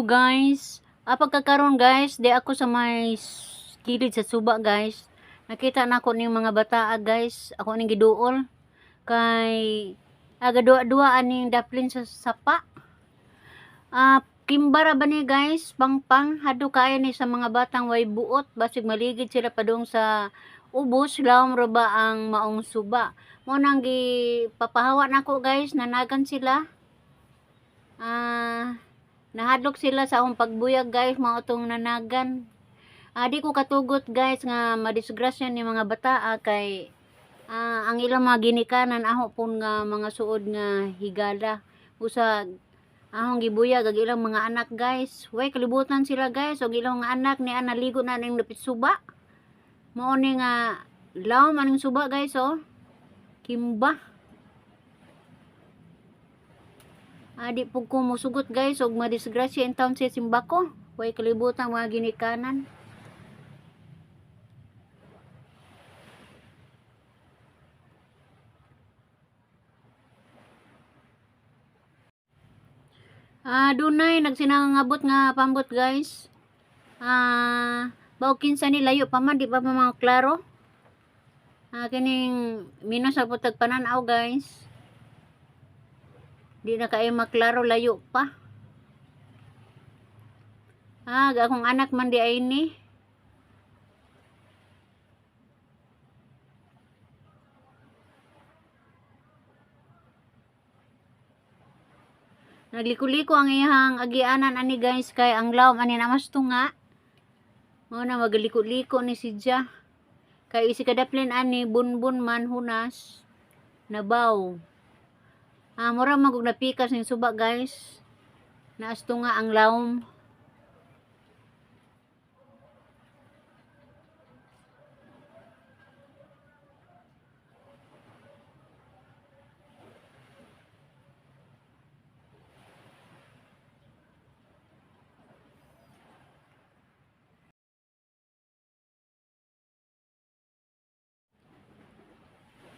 Guys. Pagkakaroon guys, di ako sa may kilid sa suba, guys. Nakita na ako ning mga bata, guys. Ako ning giduol. Kay aga duwa-duwa aning daplin sa sapa. Kimbara ba ni, guys? Pangpang hado kaya ni sa mga batang way buot, basig maligid sila padung sa ubos, lawom ra ba ang maong suba. Mo nang gipapahawa nako, guys, nanagan sila. Nahadlok sila sa akong pagbuyag, guys, mao tong nanagan. Di ko katugot, guys, nga madisgrasya ni mga bata, kay ang ilang mga ginikanan aho pun nga mga suod nga higala. Usag ahong gibuyag ag ilang mga anak, guys. Way kalibutan sila, guys, og ilang mga anak ni naligo na ning dapit suba. Mao ni nga lawom aning suba, guys, oh. Kimba. Di pud ko musugot, guys, og madisgrasya in town sa simbako. Way kalibutan mga ginikanan. Dunay nagsinangabot nga pambot, guys. Baw kinsa ni, layo pa man, di pa pa mga klaro. Kining minus sa putag panan-aw, guys. Di na kaayo maklaro, layo pa. Akong anak man di ay ni. Nagliko-liko ang iyang agianan ani, guys, kay ang lawom ani na mas tunga. Mao na magaliko-liko ni si Ja. Kay isi kadaplin ani bunbun man hunas nabaw. Mura man kog napikas ning suba, guys. Naas tunga ang lawom.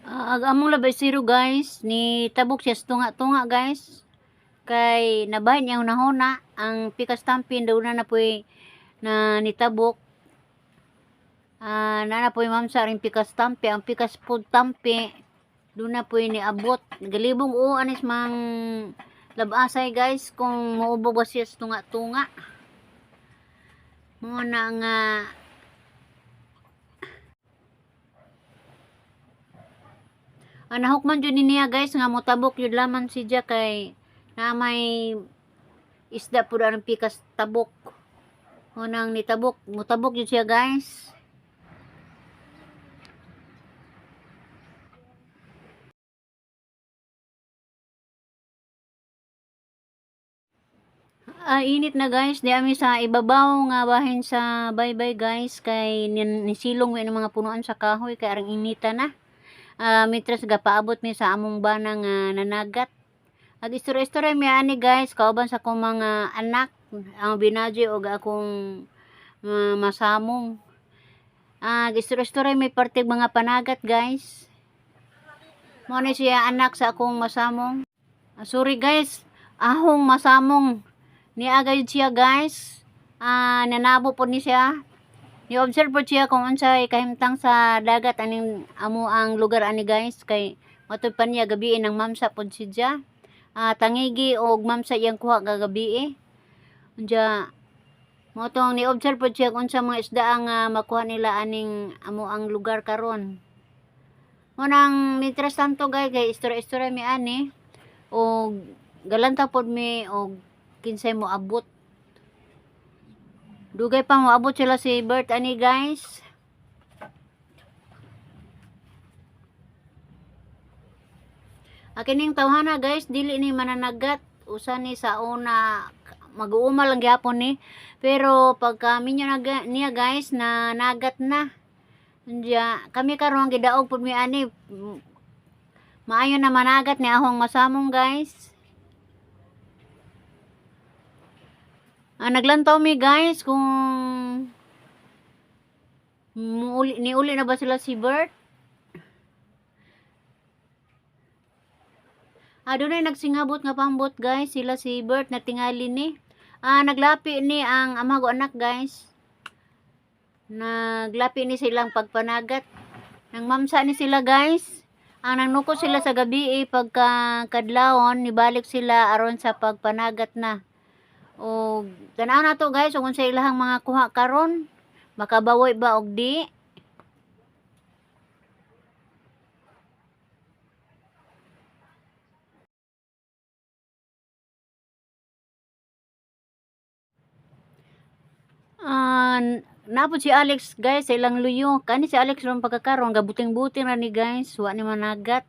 Ag among labay zero, guys, ni tabok siya sa tunga-tunga, guys. Kay nabahin niyang nahuna ang pikas tampin daw na napoy na nitabok. Na po'y mamsa ring pikas tampi, ang pikas po tampi doon na po'y niabot. Nagalibong o anis mang labasay, guys, kung maubog ba siya sa tunga-tunga. Mo na nga nahukman jud ni niya, guys, nga motabok jud laman si Jack kay na may isda pud ang pikas tabok. Mo nang nitabok, motabok jud siya, guys. Init na, guys, di ami sa ibabaw nga bahin sa baybay, guys, kay nisilong mi ng mga punuan sa kahoy kay arang inita na. Mientras gapaabot mi sa among bana nga nanagat. Ag istorya-istorya mi ani, guys, kauban sa akong mga anak, ang binaji og akong masamong. Istorya-istorya mi parte mga panagat, guys. Mo ni siya anak sa akong masamong. Sorry guys, ahong masamong. Niagay siya, guys. Nanabo po ni siya. Ni-observe po siya kung unsay kahimtang sa dagat aning amo ang lugar ani, guys, kay matud pa niya gabi ng mamsa pod siya. Tangigi og mamsa iyang kuha gagabi. Unya mo tong ni-observe pod siya kung unsa mga isda ang makuha nila aning amo ang lugar karon. Mo nang mientras tanto, guys, kay istorya-istorya mi ani og galanta pod mi og kinsay mo abot. Dugay pa moabot sila si Bert ani, guys. Akining tawhana, guys, dili ni mananagat. Usa ni sa una mag-uuma lang gyapon ni. Pero pagka minyo na niya, guys, na nagat na. Unya kami karon gidaog pud mi ani. Maayo na managat ni ahong masamong, guys. Naglantaw mi, guys, kung muuli, niuli na ba sila si Bert. Doon ay nagsingabot nga pambot, guys, sila si Bert na tingali ni. Naglapi ni ang amag anak, guys. Naglapi ni silang pagpanagat. Nang mamsa ni sila, guys. Ang nangnuko sila sa gabi eh, pagka kadlawon nibalik sila aron sa pagpanagat na. O tan-aw na to, guys, kung unsa ilahang mga kuha karon. Makabawoy ba og di? Napod si Alex, guys, sa ilang luyo. Kani si Alex ron pagkakaron gabuting-buting ra ni, guys, wa ni managat.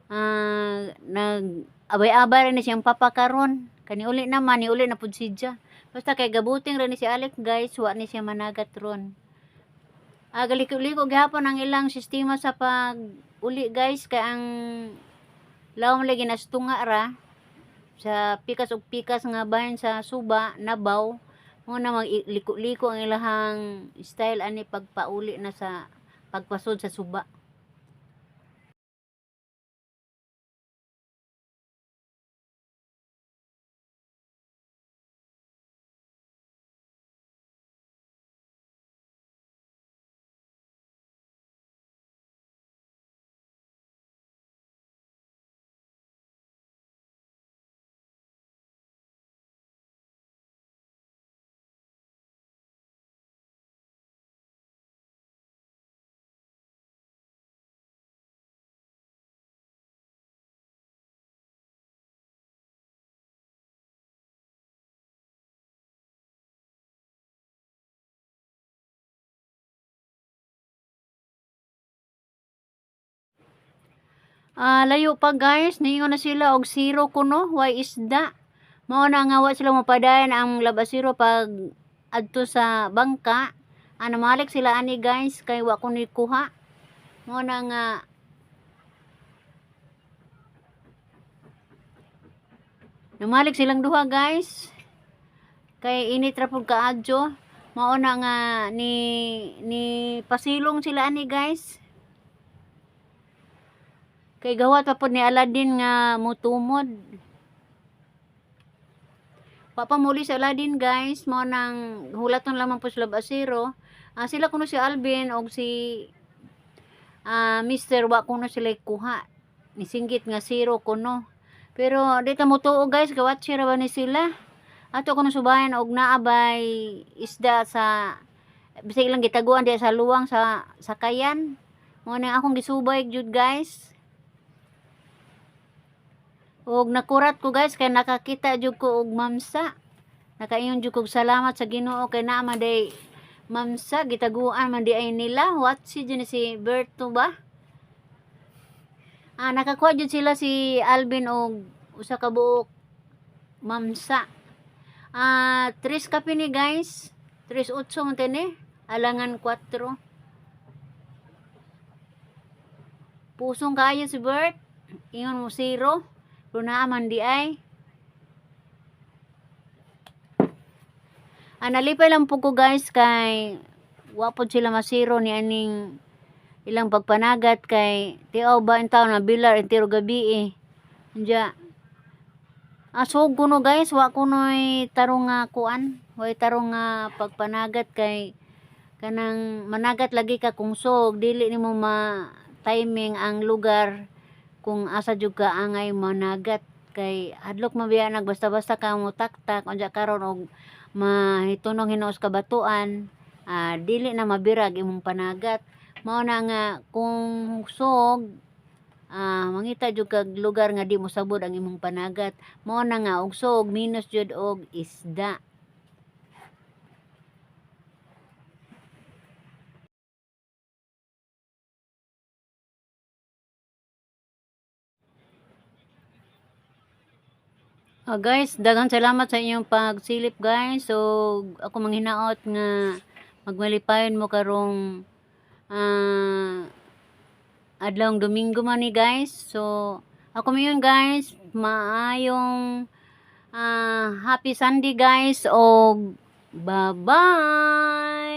Nag abay-abay ra ni siyang papa karon. Kani uli naman, ni uli na pud siya. Basta kay gabuting ra ni si Alex, guys, wa ni siya managat ron. Galiko-liko gihapon ang ilang sistema sa pag uli, guys, kay ang lawom lagi nastunga ra sa pikas ug pikas nga bahin sa suba nabaw mo na magliko-liko ang ilahang style ani pagpauli na sa pagpasod sa suba. Layo pa, guys, niingon na sila og zero kuno, way isda. Mao na nga wa sila mopadayon ang labasiro pag adto sa bangka. Namalik sila ani, guys, kay wa kuno kuha. Mao na nga namalik silang duha, guys. Kay init ra pud kaadyo. Mao na nga ni pasilong sila ani, guys. Kay gawat pa pud ni Aladdin nga mutumod. Wa pa muli si Aladdin, guys, mao nang hulaton lamang po sila basiro. Sila kuno si Alvin og si Mr. wa kuno sila kuha. Nisinggit nga zero kuno. Pero di ta motuo, guys, gawat siya ra ba ni sila. Ato kuno subayan og naa bay isda sa bisag ilang gitaguan diya sa luwang sa sakayan. Mao nang akong gisubay jud, guys. Og nakurat ko, guys, kay nakakita jud ko og mamsa. Nakaingon jud kog salamat sa Ginoo kay naa man day mamsa gitaguan man di ay nila. What si jud ni si Berto ba? Nakakuha jud sila si Alvin og usa ka buok mamsa. Tres kape ni, guys. 3.8 man tini. Alangan 4. Pusong kaayo si Bert. Ingon mo zero. Pero naa man di ay. Nalipay lang po ko, guys, kay wa pod sila masiro ni aning ilang pagpanagat kay tiaw ba in taon na bilar entero gabi eh. Anja. So kuno, guys, wa kuno'y tarong nga kuan, way tarong nga pagpanagat kay kanang managat lagi ka kung sog dili nimo ma timing ang lugar kung asa jud ka angay managat kay hadlok man biya nag basta-basta ka mo taktak unja karon og mahitunong hinuos kabatuan, dili na mabirag imong panagat. Mao na nga kung sog, mangita jud kag lugar nga di mosabod ang imong panagat. Mao na nga og sog minus jud og isda. Guys, daghang salamat sa inyong pagsilip, guys. So ako manghinaot nga magmalipayon mo karong adlawng Domingo man ni, guys. So ako mayon, guys, maayong happy Sunday, guys, og bye-bye.